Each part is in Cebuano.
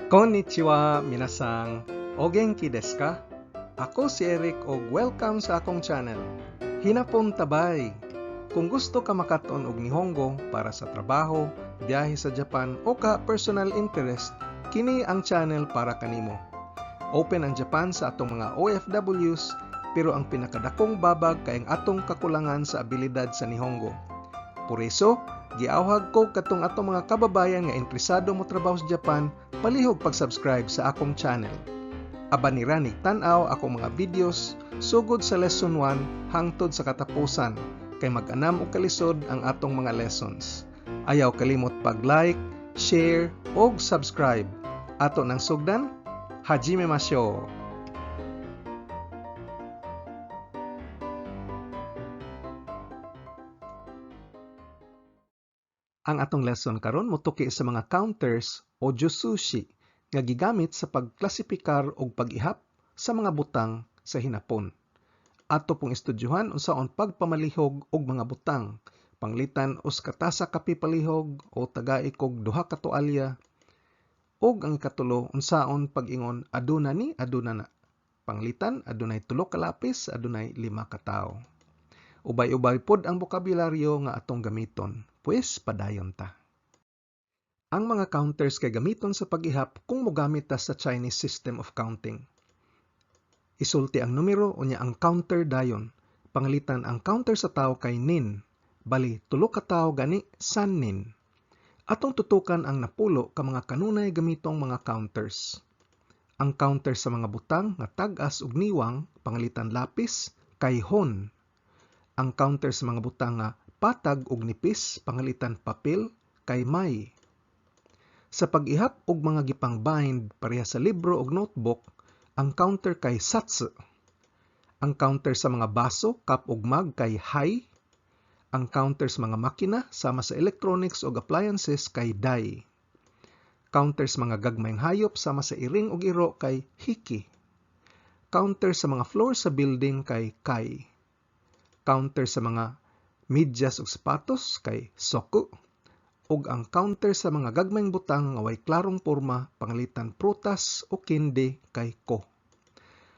Konnichiwa, minasang. O genki desu ka? Ako si Eric og welcome sa akong channel. Hinapon tabay. Kung gusto ka makaton og Nihongo para sa trabaho, biyahe sa Japan o ka personal interest, kini ang channel para kanimo. Open ang Japan sa atong mga OFWs, pero ang pinakadakong babag kay ang atong kakulangan sa abilidad sa Nihongo. Por eso, giawhag ko katong atong mga kababayan nga interesado mo trabaho sa Japan, palihog pag-subscribe sa akong channel. Aban ni ranig tan-aw akong mga videos sugod sa lesson 1 hangtod sa katapusan kay mag-anam og kalisod ang atong mga lessons. Ayaw kalimot pag-like, share og subscribe. Ato nang sugdan, hajime mashou. Ang atong lesson karon motuki sa mga counters o jusushi nga gigamit sa pagklasipikar og pag-ihap sa mga butang sa hinapon. Ato pong estudyuhan unsaon pagpamalihog og mga butang, panglitan us ka tasa kape palihog o tagai kog duha ka tualya, ug ang ikatulo unsaon pag-ingon aduna ni aduna na. Panglitan adunay 3 ka lapis, adunay 5 ka tawo. Ubay-ubay pod ang bokabularyo nga atong gamiton. Pues padayon ta. Ang mga counters kay gamiton sa pag-ihap kung mogamit ta sa Chinese system of counting. Isulti ang numero unya ang counter dayon. Pangalitan ang counter sa tao kay nin. Bali, 3 ka tawo gani san nin. Atong tutukan ang napulo ka mga kanunay gamitong mga counters. Ang counter sa mga butang nga tag-as ug niwang, pangalitan lapis, kay hon. Ang counter sa mga butang nga patag ug nipis, pangalitan papel, kay may. Sa pag-ihap og mga gipang-bind pareha sa libro ug notebook, ang counter kay satsu. Ang counter sa mga baso, cup ug mug kay hay. Ang counter sa mga makina sama sa electronics ug appliances kay dai. Counter sa mga gagmayng hayop sama sa iring ug iro kay hiki. Counter sa mga floor sa building kay kai. Counter sa mga medyas ug sapatos kay soku. Ug ang counter sa mga gagmayng butang nga way klarong porma pangalitan prutas o kindi kay ko.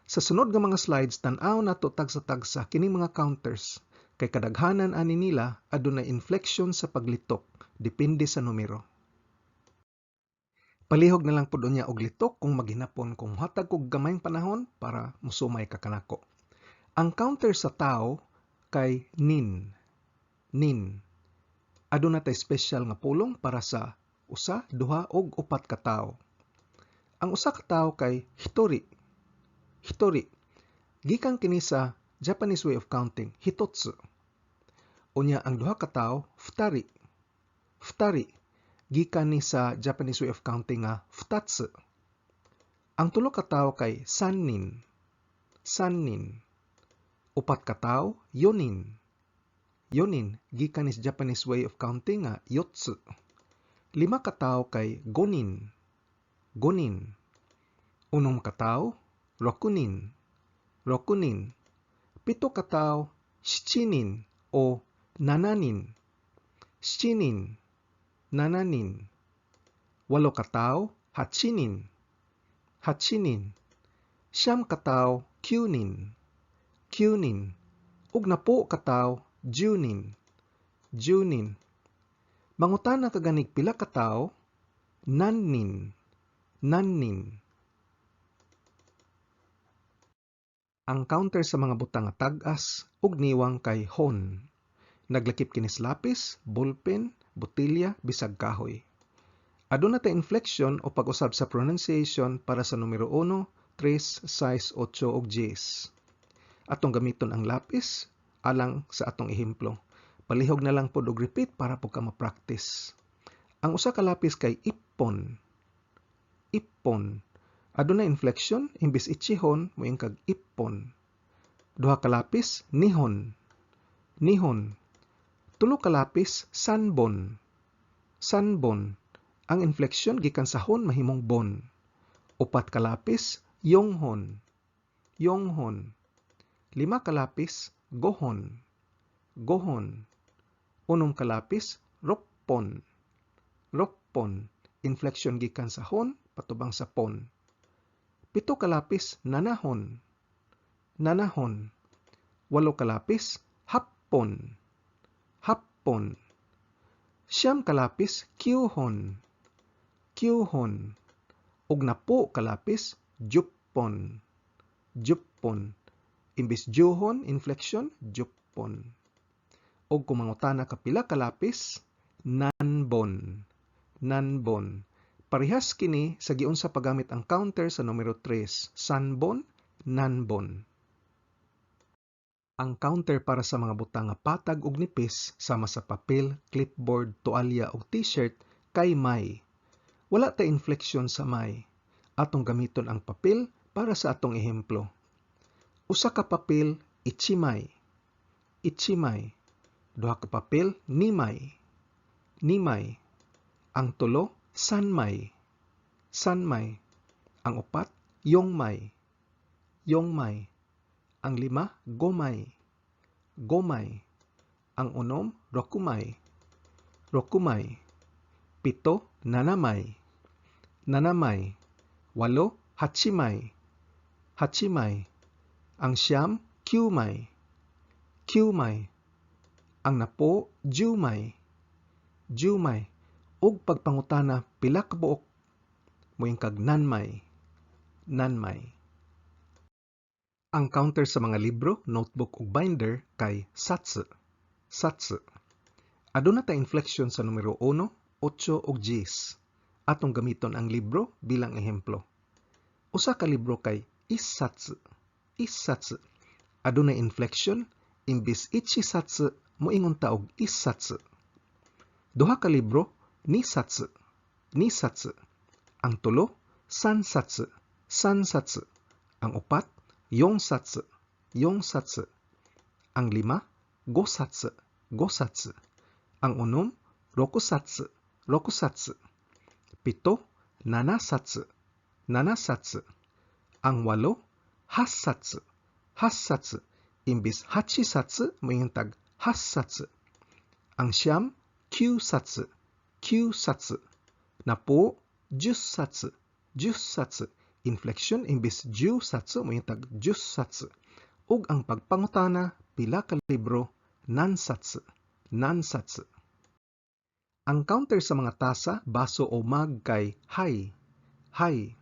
Sa sunod nga mga slides tan-aw nato tagsa-tagsa kining mga counters kay kadaghanan ani nila adunay inflection sa paglitok depende sa numero. Palihog na lang pud unya og litok kung maghinapon kung mohatag kog gamayng panahon para mosumay ka kanako. Ang counter sa tao kay nin. Nin. Aduna tay special nga pulong para sa usa, duha ug upat ka tawo. Ang usa ka tawo kay hitori. Hitori. Gikan kini sa Japanese way of counting, hitotsu. Unya ang duha ka tawo, futari. Futari. Gikan ni sa Japanese way of counting nga futatsu. Ang tulo ka tawo kay sannin. Sannin. Upat ka tawo, yonin. Yonin, gikan ni sa Japanese way of counting nga yotsu. 5 ka tawo kay gonin. Gonin. 6 ka tawo, rokunin. Rokunin. 7 ka tawo, shichinin o nananin. Shichinin. Nananin. 8 ka tawo, hachinin. Hachinin. 9 ka tawo, kyunin. Kyunin. Ug 10 ka tawo, junin. Junin. Mangutana ka ganig pila ka tawo, nannin. Nannin. Ang counter sa mga butang nga tag-as ug niwang kay hon. Naglakip kini sa lapis, ballpen, botelya, bisag kahoy. Aduna tay inflection o pag-usab sa pronunciation para sa numero 1, 3, 6, 8 ug 10. Atong gamiton ang lapis alang sa atong ehemplo. Palihog na lang pod og repeat para po ka ma-practice. Ang usa ka lapis kay ippon. Ippon. Aduna inflection imbis ichihon moingon kag ippon. Duha ka lapis nihon. Nihon. Tulo ka lapis sanbon. Sanbon. Ang inflection gikan sa hon mahimong bon. Upat ka lapis yonghon. Yonghon. 5 ka lapis gohon. Gohon. 6 ka lapis roppon. Roppon. Inflection gikan sa hon patubang sa pon. 7 ka lapis, nanahon. Nanahon. 8 ka lapis, happon. Happon. 9 ka lapis, kyuhon. Kyuhon. Ug 10 ka lapis, juppon. Juppon. Imbis juhon, inflection, juppon. Og kung mangutana ka pila ka lapis, nanbon. Nanbon. Parehas kini sa giunsa paggamit ang counter sa numero 3, sanbon, nanbon. Ang counter para sa mga butang nga patag ug nipis sama sa papel, clipboard, tualya ug t-shirt kay may. Wala ta inflection sa may. Atong gamiton ang papel para sa atong ehemplo. 1 ka papel, ichimay. Ichimay. 2 ka papel, nimay. Nimay. Ang 3, sanmay. Sanmay. Ang 4, yongmay. Yongmay. Ang 5, gomay. Gomay. Ang 6, rokumay. Rokumay. 7, nanamay. Nanamay. 8, hachimay. Hachimay. Ang 9, kyumay. Kyumay. Ang 10, jumay. Jumay. Ug pagpangutana pila ka buok, moingkag nanmay. Nanmay. Ang counter sa mga libro, notebook ug binder kay satsu. Satsu. Aduna ta inflection sa numero 1, 8 ug 10. Atong gamiton ang libro bilang ehemplo. 1 ka libro kay issatsu. Issatsu. Adunay inflection, imbis ichisatsu, moingon ta og issatsu. 2 ka libro, nisatsu. Nisatsu. Ang 3, sansatsu. Sansatsu. Ang 4, yongsatsu. Yongsatsu. Ang 5, gosatsu. Gosatsu. Ang 6, rokusatsu. Rokusatsu. 7, nanasatsu. Nanasatsu. Ang 8, hassatsu. Hassatsu. Imbis hachisatsu, moingon tag hassatsu. Ang 9, kyusatsu. Kyusatsu. 10, jussatsu. Jussatsu. Inflection, imbis jusatsu, moingon tag jussatsu. Ug ang pagpangutana pila ka libro, nansatsu. Nansatsu. Ang counter sa mga tasa, baso o mug kay hay. Hay.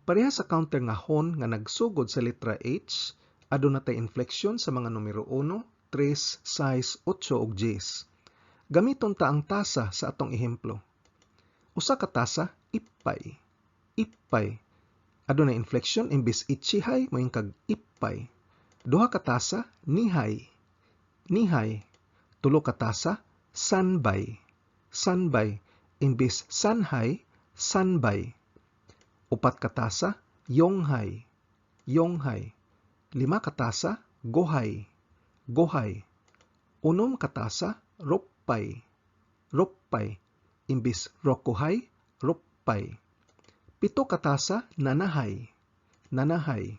Pareha sa counter nga hon nga nagsugod sa letra H, aduna tay inflection sa mga numero 1, 3, 6, 8 ug 10. Gamiton ta ang tasa sa atong ehemplo. 1 ka tasa, ippay. Ippay. Aduna inflection, imbis ichihay, moingkag ippay. 2 ka tasa, nihay. Nihay. 3 ka tasa, sanbay. Sanbay. Imbis sanhay, sanbay. 4 ka tasa, yonghay. Yonghay. 5 ka tasa, gohay. Gohay. 6 ka tasa, roppay. Roppay. Imbis rokuhay, roppay. 7 ka tasa, nanahay. Nanahay.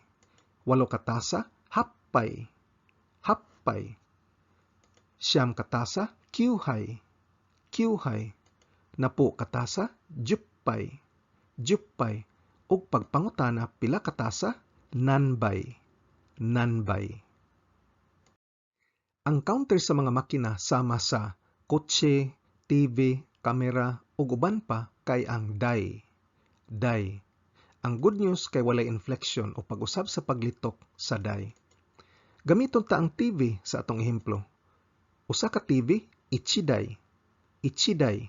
8 ka tasa, happay. Happay. 9 ka tasa, kyuhay. Kyuhay. 10 ka tasa, juppay. Juppay. Ug pagpangutana pila ka tasa, nanbay. Nanbay. Ang counter sa mga makina sama sa kotse, TV, kamera ug uban pa kay ang day. Day. Ang good news kay walay inflection o pag-usab sa paglitok sa day. Gamiton ta ang TV sa atong ehemplo. 1 ka TV, ichiday. Ichiday.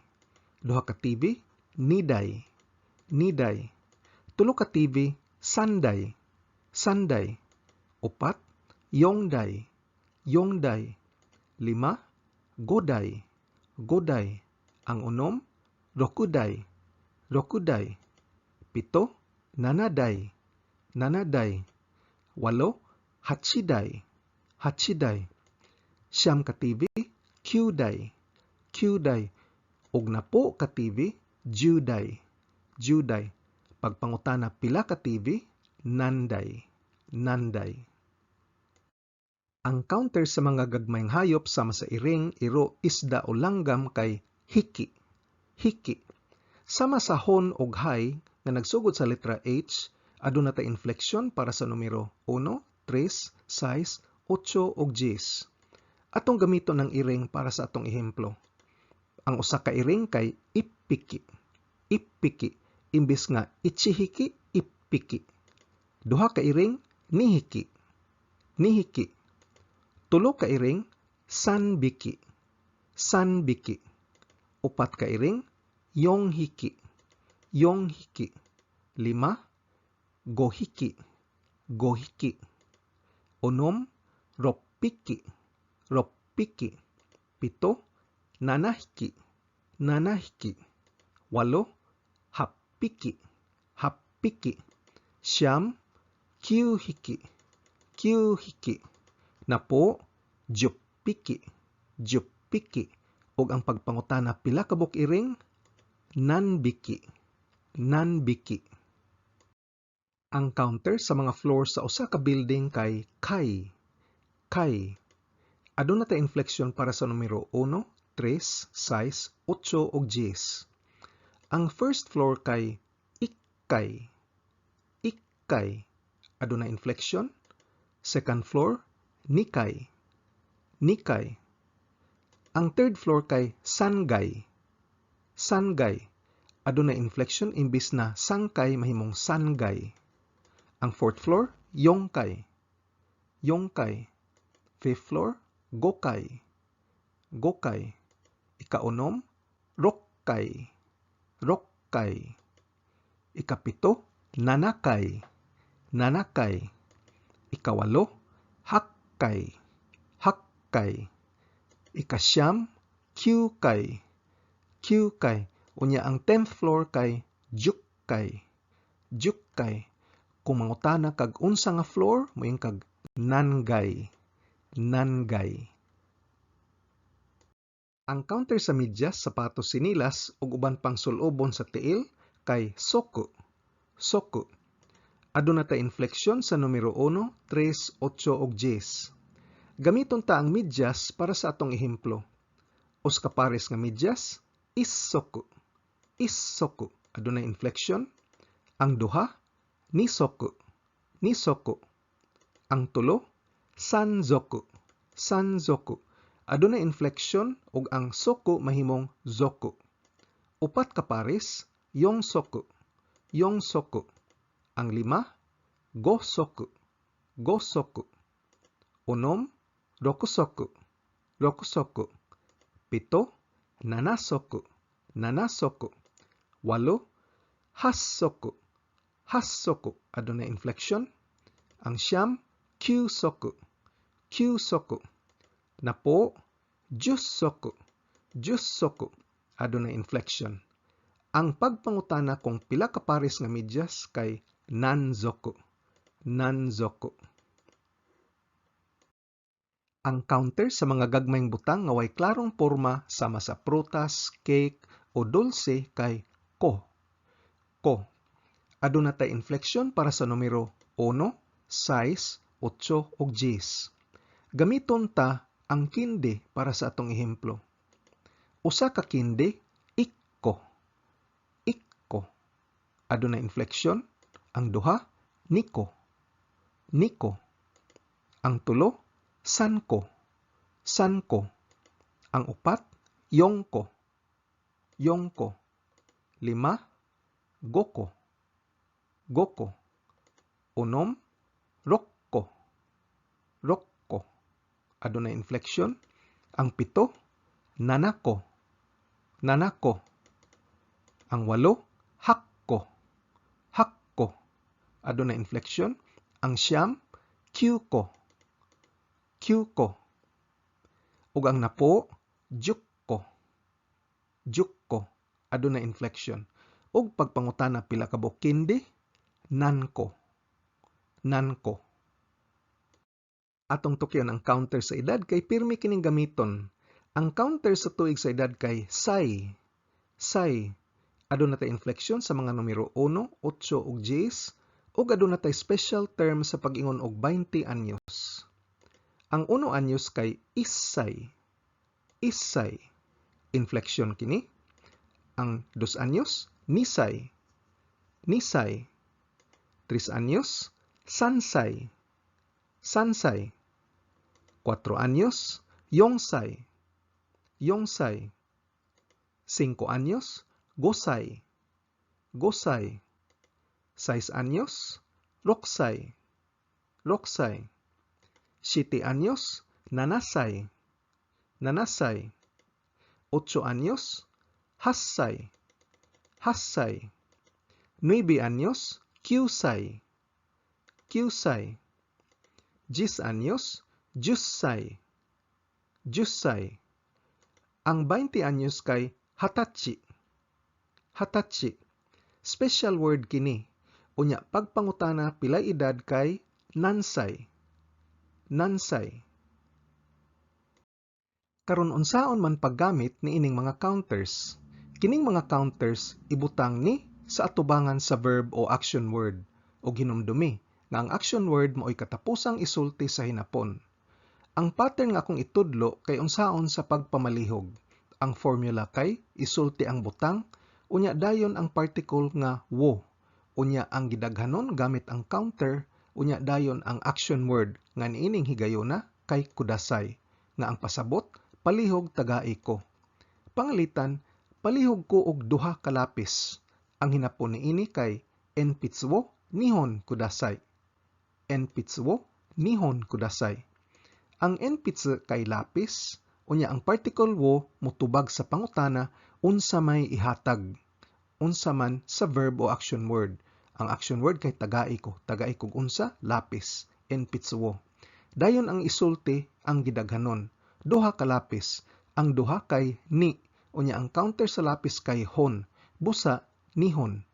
2 ka TV, niday. Niday. 3 ka TV, sanday. Sanday. 4, yongday. Yongday. 5, goday. Goday. Ang 6, rokuday. Rokuday. 7, nanaday. Nanaday. 8, hachiday. Hachiday. 9 ka TV, kyuday. Kyuday. Ug 10 ka TV, juday. Juday. Pagpangutana pila ka TV, nanday. Nanday. Ang counter sa mga gagmayng hayop sama sa iring, iro, isda o langgam kay hiki. Hiki. Sama sa hon ug hay nga nagsugod sa letra H, aduna tay inflection para sa numero 1, 3, 6, 8 ug 10. Atong gamiton ang iring para sa atong ehemplo. Ang usa ka iring kay ippiki. Ippiki imbis nga ichihiki, ippiki. Duha ka iring, nihiki. Nihiki. Tulo ka iring, sanbiki. Sanbiki. Upat ka iring, yonghiki. Yonghiki. Lima, gohiki. Gohiki. Unom, roppiki. Roppiki. Pito, nanahiki. Nanahiki. Walo, happiki. Happiki. Siyam, kyuhiki. Kyuhiki. Napo, juppiki. Juppiki. Ug ang pagpangutana pila ka buok iring, nanbiki. Nanbiki. Ang counter sa mga floor sa usa ka building kay kai. Kai. Aduna tay inflection para sa numero 1, 3, 6, 8 ug 10. Ang first floor kay ikkay. Ikkay. Aduna inflection. Second floor, nikay. Nikay. Ang third floor kay sangay. Sangay. Aduna inflection, imbis na sangkay mahimong sangay. Ang fourth floor, yongkay. Yongkay. Fifth floor, gokay. Gokay. Ikaunom, rokkay. Rokkay. Ikapito, nanakay. Nanakay. Ikawalo, hakkay. Hakkay. Ikasyam, kyukay. Kyukay. Unya ang 10th floor kay jukkay. Jukkay. Kung mangutana kag unsa nga floor, moingon kag nangay. Nangay. Ang counter sa medyas, sapatos, sinilas ug uban pang sul-obon sa tiil kay soku. Soku. Aduna tay inflection sa numero 1, 3, 8 ug 10. Gamiton ta ang medyas para sa atong ehemplo. Usa ka pares nga medyas, issoku. Issoku. Adunay inflection. Ang duha, nisoku. Nisoku. Ang tulo, sanzoku. Sanzoku. Adunay inflection ug ang soku mahimong zoku. Upat ka pares, yonsoku. Yonsoku. Ang lima, gosoku. Gosoku. Unom, rokusoku. Rokusoku. Pito, nanasoku. Nanasoku. Walo, hassoku. Hassoku. Adunay inflection. Ang siyam, kyusoku. Kyusoku. Napo, jussoku. Jussoku. Adunay inflection. Ang pagpangutana kung pila ka pares nga medyas kay nanzoku. Nanzoku. Ang counter sa mga gagmayng butang nga way klarong porma sama sa prutas, cake o dulse kay ko. Ko. Aduna tay inflection para sa numero 1, 6, 8 ug 10. Gamiton ta ang kindi para sa atong ehemplo. Usa ka kindi, ikko. Ikko. Aduna inflection. Ang duha, niko. Niko. Ang tulo, sanko. Sanko. Ang upat, yongko. Yongko. Lima, goko. Goko. Unom, rokko. Rokko. Adunay inflection. Ang pito, nanako. Nanako. Ang walo, hakko. Hakko. Adunay inflection. Ang siyam, kyuko. Kyuko. Ug ang napo, jukko. Jukko. Adunay inflection. Ug pagpangutana pila ka buok kindi, nanko. Nanko. Atong tukyon ang counter sa edad kay pirmi kining gamiton. Ang counter sa tuig sa edad kay sai. Sai. Aduna tay inflection sa mga numero 1, 8 ug 10 ug aduna tay special term sa pag-ingon og 20 anyos. Ang 1 anyos kay issai. Issai. Inflection kini. Ang 2 anyos, Nisay, nisay. 3 años, sansay, sansay. 4 años, yongsay, yongsay. 5 años, gosay, gosay. 6 años, roksay, roksay. 7 años, nanasay, nanasay. 8 años, hassay, hassay. 9 años, kyusay, kyusay. 10 años, jussay, jussay. Ang 20 años kay hatachi, hatachi. Special word kini. Unya pagpangutana pilay edad kay nansay, nansay. Karon, unsaon man paggamit niining mga counters? Kining mga counters ibutang ni sa atubangan sa verb o action word ug hinumdumi nga ang action word maoy katapusang isulti sa hinapon. Ang pattern nga akong itudlo kay unsaon sa pagpamalihog. Ang formula kay isulti ang butang, unya dayon ang particle nga wo, unya ang gidaghanon gamit ang counter, unya dayon ang action word nga niining higayuna kay kudasay, nga ang pasabot palihog tagai ko. Pangalitan, palihog ko og duha ka lapis. Ang hinapon niini kay enpitsu wo nihon kudasai. Enpitsu wo nihon kudasai. Ang enpitsu kay lapis, unya ang particle wo motubag sa pangutana unsa may ihatag. Unsa man sa verb o action word. Ang action word kay tagai ko. Tagai kog unsa? Lapis. Enpitsu wo. Dayon ang isulti ang gidaghanon. Duha ka lapis. Ang duha kay ni. Unya ang counter sa lapis kay hon. Busa nihon.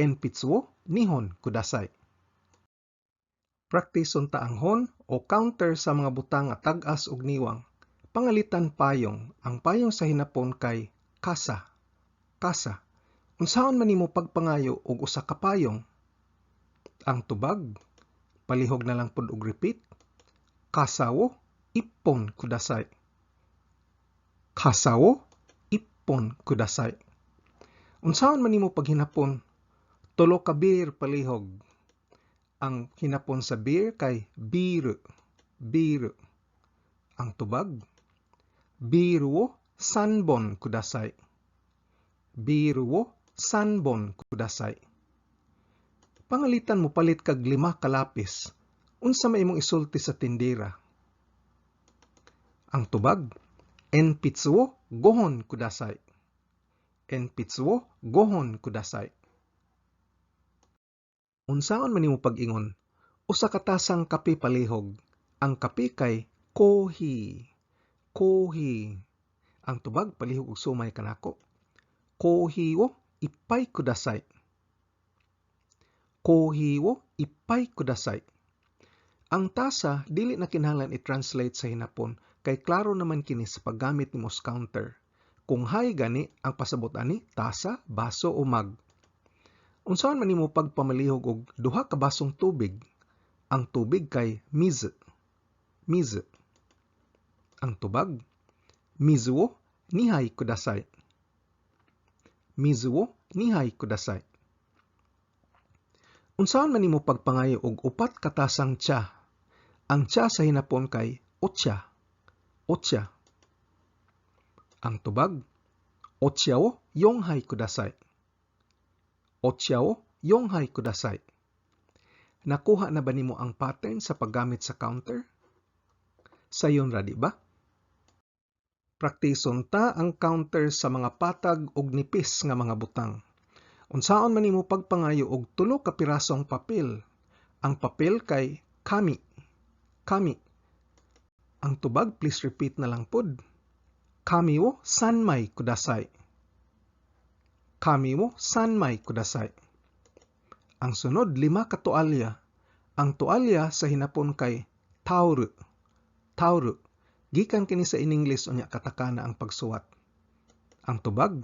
Enpitsu wo nihon kudasai. Practice unta ang hon o counter sa mga butang nga tag-as ug niwang. Pangalitan payong. Ang payong sa hinapon kay kasa. Kasa. Unsaon man nimo pagpangayo og usa ka payong? Ang tubag, palihog na lang pud og repeat. Kasa wo ippon kudasai. Kasa wo ippon kudasai. Unsaon man nimo paghinapon? Tulo ka beer palihog. Ang hinapon sa beer kay biru. Biru. Ang tubag, biru wo sanbon kudasai. Biru wo sanbon kudasai. Pangalitan mo palit kag lima ka lapis. Unsa may imong isulti sa tindera? Ang tubag, enpitsu wo gohon kudasai. Enpitsu wo gohon kudasai. Unsaon man nimo pag-ingon? Usa ka tasang kape palihog. Ang kape kay kohi. Kohi. Ang tubag, palihog og sumay kanako. Kohi wo ippai kudasai. Kohi wo ippai kudasai. Ang tasa dili na kinahanglan i-translate sa hinapon kay klaro naman kini sa paggamit nimo sa counter. Kung hay gani, ang pasabot ani tasa, baso o mug. Unsaon man nimo pagpamalihog og duha ka basong tubig? Ang tubig kay mizu. Mizu. Ang tubag, mizu wo nihai kudasai. Mizu wo nihai kudasai. Unsaon man nimo pagpangayo og upat ka tasang tsa? Ang tsa sa hinapon kay ocha. Ocha. Ang tubag, ocha wo yonhai kudasai. Ocha wo yonhai kudasai. Nakuha na ba nimo ang pattern sa paggamit sa counter? Sayon ra, di ba? Praktison ta ang counter sa mga patag ug nipis nga mga butang. Unsaon man nimo pagpangayo og tulo ka pirasong papel? Ang papel kay kami. Kami. Ang tubag, please repeat na lang pod. Kami wo sanmai kudasai. Kami wo sanmai kudasai. Ang sunod, lima ka tualya. Ang tualya sa hinapon kay taoru. Taoru. Gikan kini sa in-English, unya katakana ang pagsuwat. Ang tubag,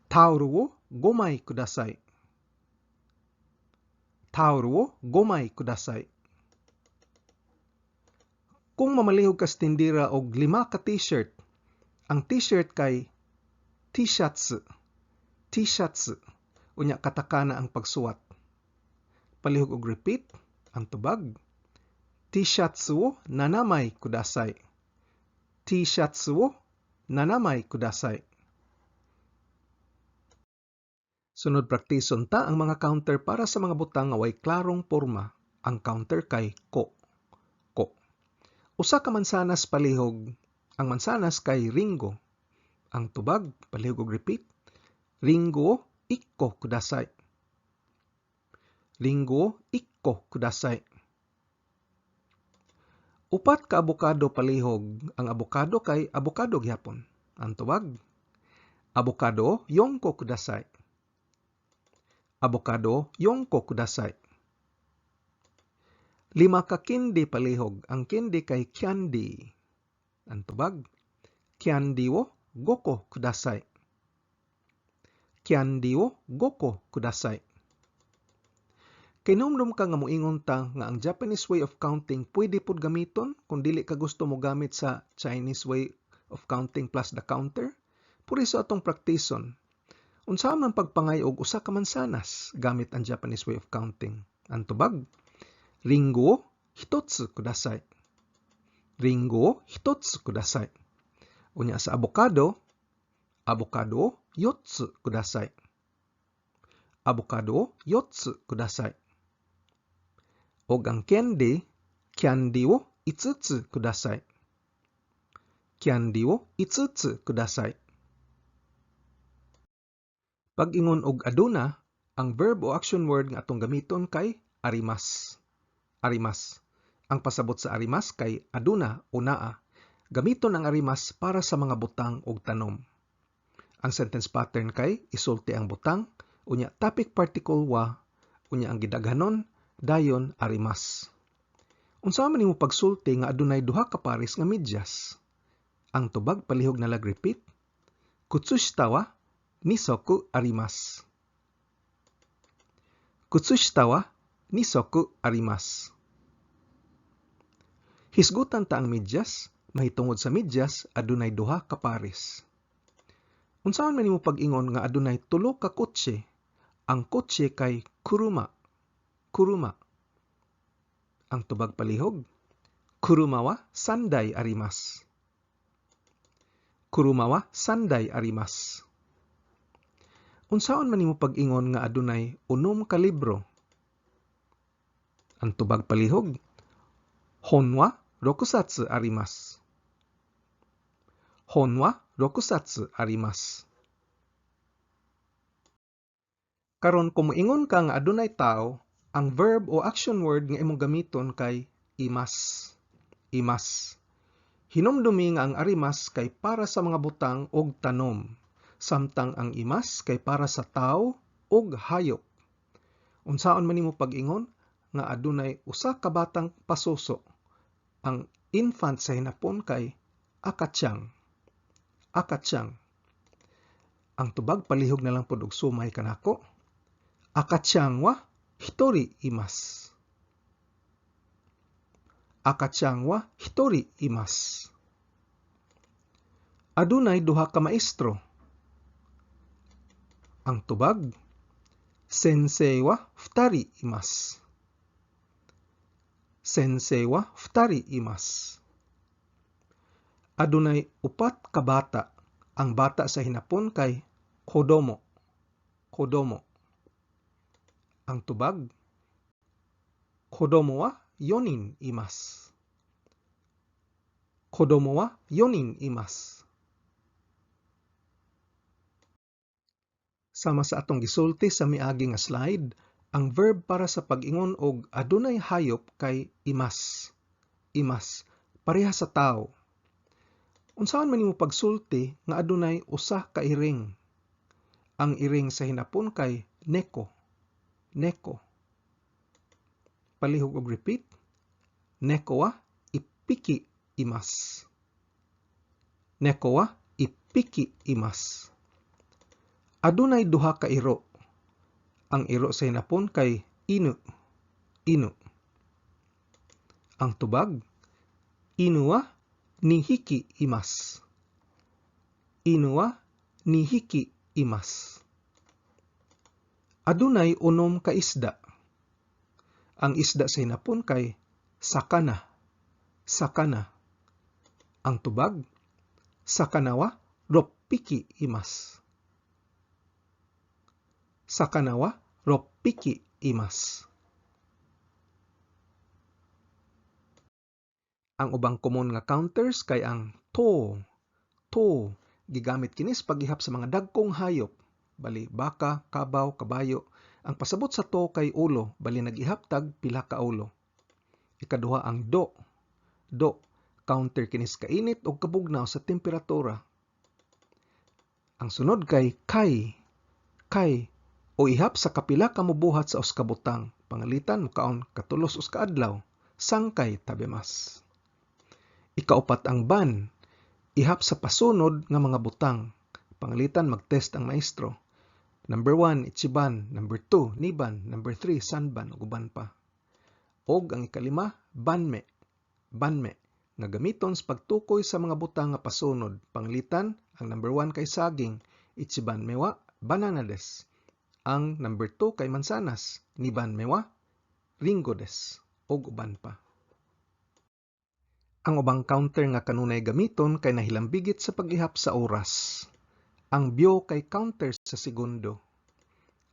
taoru wo gomai kudasai. Taoru wo gomai kudasai. Kung mamalihog ka sa tindera og lima ka t-shirt, ang t-shirt kay t-shirts. T-shirts. Unya katakana ang pagsuwat. Palihog og repeat ang tubag. T-shirts wo nanamay kudasai. T-shirts wo nanamay kudasai. Sunod, praktison ta ang mga counter para sa mga butang nga way klarong porma. Ang counter kay ko. Ko. Usa ka mansanas, palihog. Ang mansanas kay ringo. Ang tubag, palihog og repeat. Ringo ikko kudasai. Ringo ikko kudasai. Upat ka abokado, palihog. Ang abokado kay abokado gihapon. Ang tubag, abokado yonko kudasai. Abokado yonko kudasai. 5 ka kindi, palihog. Ang kindi kay candy. Ang tubag, candy wo goko kudasai. Candy wo goko kudasai. Kahinumdom ka nga moingon ta nga ang Japanese way of counting pwede pud gamiton kung dili ka gusto mo gamit sa Chinese way of counting plus the counter? Puriso atong praktison. Unsa man pagpangay og usa ka mansanas gamit ang Japanese way of counting? Ang tubag, ringo hitotsu kudasai. Ringo hitotsu kudasai. Unya sa abokado, abokado yotsu kudasai. Abokado yotsu kudasai. Og ang candy, candy wo itsutsu kudasai. Candy wo itsutsu kudasai. Pag-ingon og aduna, ang verb o action word nga atong gamiton kay arimas. Arimas. Ang pasabot sa arimas kay aduna o naa. Gamiton ang arimas para sa mga butang og tanom. Ang sentence pattern kay isulti ang butang, unya topic particle wa, unya ang gidaghanon, dayon arimas. Unsa man nimo pagsulti nga adunay duha ka pares nga medyas? Ang tubag, palihog na lag repeat. Kutsushita wa nisoku arimasu. Kutsushita wa nisoku arimasu. Hisgutan ta ang medyas, mahitungod sa medyas adunay duha ka pares. Unsaon man nimo pag-ingon nga adunay tulo ka kotse? Ang kotse kay kuruma. Kuruma. Ang tubag, palihog, kuruma wa sandai arimasu. Kuruma wa sandai arimasu. Unsaon man nimo pag-ingon nga adunay 6 ka libro? Ang tubag, palihog, hon wa rokusatsu arimasu. Hon wa rokusatsu arimasu. Karon, kung moingon ka nga adunay tawo, ang verb o action word nga imong gamiton kay imas. Imas. Hinumdumi nga ang arimas kay para sa mga butang og tanom, samtang ang imas kay para sa tawo ug hayop. Unsaon man nimo pag-ingon nga adunay usa ka batang pasuso? Ang infant sa hinapon kay akachan. Akachan. Ang tubag, palihog na lang pod og sumay kanako. Akachan wa hitori imasu. Akachan wa hitori imasu. Adunay duha ka maestro. Ang tubag, sensei wa futari imasu. Sensei wa futari imasu. Adunay upat ka bata. Ang bata sa hinapon kay kodomo. Kodomo. Ang tubag, kodomo wa yonin imasu. Kodomo wa yonin imasu. Sama sa atong gisulti sa miagi nga slide, ang verb para sa pag-ingon og adunay hayop kay imas. Imas, pareha sa tawo. Unsaon man nimo pagsulti nga adunay usa ka iring? Ang iring sa hinapon kay neko. Neko. Palihog og repeat. Neko wa ipiki imas. Neko wa ipiki imas. Adunay duha ka iro. Ang iro sa hinapon kay inu. Inu. Ang tubag, inu wa nihiki imas. Inu wa nihiki imas. Adunay 6 ka isda. Ang isda sa Hinapon kay sakana, sakana. Ang tubag, sakana wa roppiki imasu. Sakana wa roppiki imasu. Ang ubang common nga counters kay ang to, to. Gigamit kinis pag-ihap sa mga dagkong hayop, bali baka, kabaw, kabayo. Ang pasabot sa to kay ulo, bali nag-ihap tag pila ka ulo. Ikaduha ang do, do. Counter kinis kainit og kabugnaw sa temperatura. Ang sunod kay kay, kay o ihap sa kapila ka mobuhat sa usa ka butang. Pangalitan mokaon katulos usa ka adlaw, sangkay tabemasu. Ikaupat ang ban, ihap sa pasunod nga mga butang. Pangalitan magtest ang maestro. Number 1, ichiban. Number 2, niban. Number 3, sanban ug uban pa. Og ang ikalima, banme. Banme nga gamiton sa pagtukoy sa mga butang nga pasunod. Panglitan, ang number 1 kay saging, ichiban me wa banana desu. Ang number 2 kay mansanas, niban me wa ringo desu, ug uban pa. Ang ubang counter nga kanunay gamiton kay nahilambigit sa pag-ihap sa oras. Ang byo kay counter sa segundo.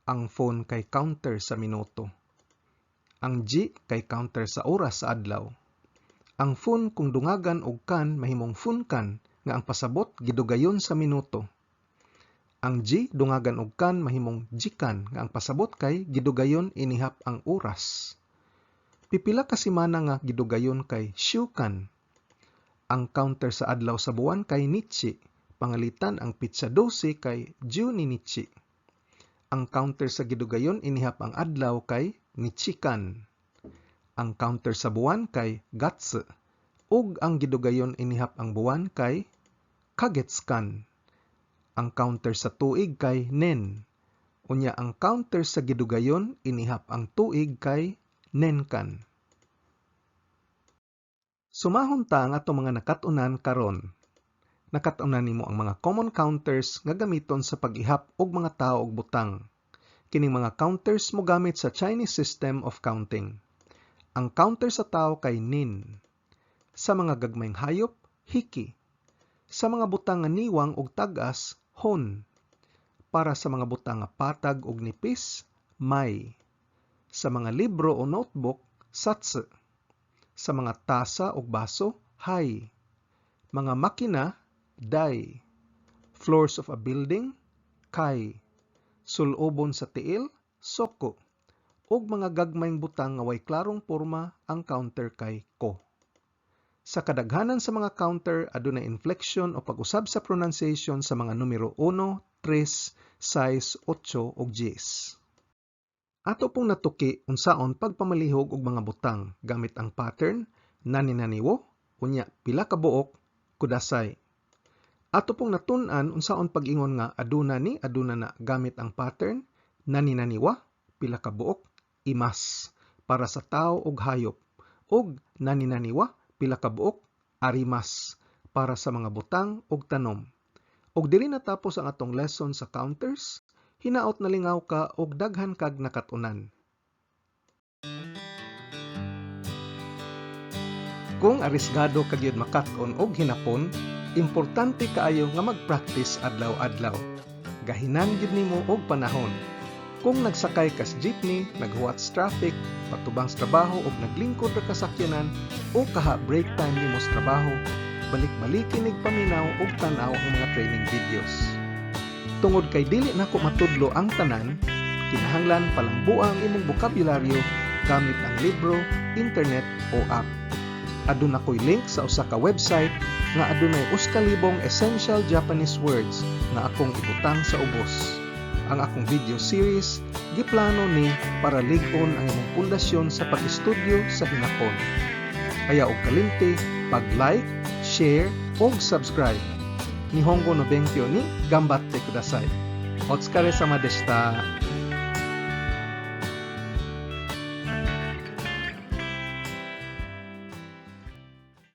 Ang phone kay counter sa minuto. Ang G kay counter sa oras sa adlaw. Ang phone kung dungagan og kan mahimong funkan nga ang pasabot gidugayon sa minuto. Ang G dungagan og kan mahimong jikan nga ang pasabot kay gidugayon inihap ang oras. Pipila ka semana nga gidugayon kay shukan. Ang counter sa adlaw sa buwan kay nichi. Pangalitan ang pitsa 12 kay juninichi. Ang counter sa gidugayon inihap ang adlaw kay nichikan. Ang counter sa buwan kay gatsu. Ug ang gidugayon inihap ang buwan kay kagetskan. Ang counter sa tuig kay nen. Unya ang counter sa gidugayon inihap ang tuig kay nenkan. Sumahon ta ang atong mga nakat-unan karon. Nakat-unan nimo ang mga common counters nga gamiton sa pag-ihap og mga tawo og butang. Kining mga counters mogamit sa Chinese system of counting. Ang counter sa tawo kay nin. Sa mga gagmayng hayop, hiki. Sa mga butang nga niwang og tag-as, hon. Para sa mga butang nga patag og nipis, may. Sa mga libro o notebook, satsu. Sa mga tasa og baso, hay. Mga makina, dai. Floors of a building, kay. Sulobon sa tiil, soko. Ug mga gagmayng butang nga way klarong porma, ang counter kay ko. Sa kadaghanan sa mga counter, adunay inflection o pag-usab sa pronunciation sa mga numero 1, 3, 6, 8 ug 10. Ato pong natuki unsaon pagpamalihog og mga butang gamit ang pattern nani-nani wo, unya pila ka buok, kudasai. Ato pong natun-an unsaon pag-ingon nga aduna ni aduna na gamit ang pattern nani-nani wa, pila ka buok, imasu para sa tawo ug hayop, ug nani-nani wa, pila ka buok, arimasu para sa mga butang ug tanom. Ug diri natapos ang atong lesson sa counters. Hinaot nalingaw ka og daghan kag nakat-unan. Kung arisgado ka gyud makat-on og hinapon, importante kaayo nga mag-practice adlaw-adlaw. Gahinan gyud nimo og panahon. Kung nagsakay kas jeepney, naghuwat sa traffic, patubang sa trabaho og naglingkod ra ka sakyanan o kaha break time nimo sa trabaho, balik-balikin nig paminaw og tan-aw ang mga training videos. Tungod kay dili nako matudlo ang tanan, kinahanglan palambua ang imong bokabularyo gamit ang libro, internet o app. Aduna ko'y link sa usa ka website nga adunay 1,000 essential Japanese words nga akong ibutang sa ubos. Ang akong video series giplano ni para lig-on ang imong pundasyon sa pag-estudyo sa hinapon. Kaya og kalimti, pag-like, share ug subscribe. Nihongo no benkyo ni ganbatte kudasai. Otsukaresama deshita.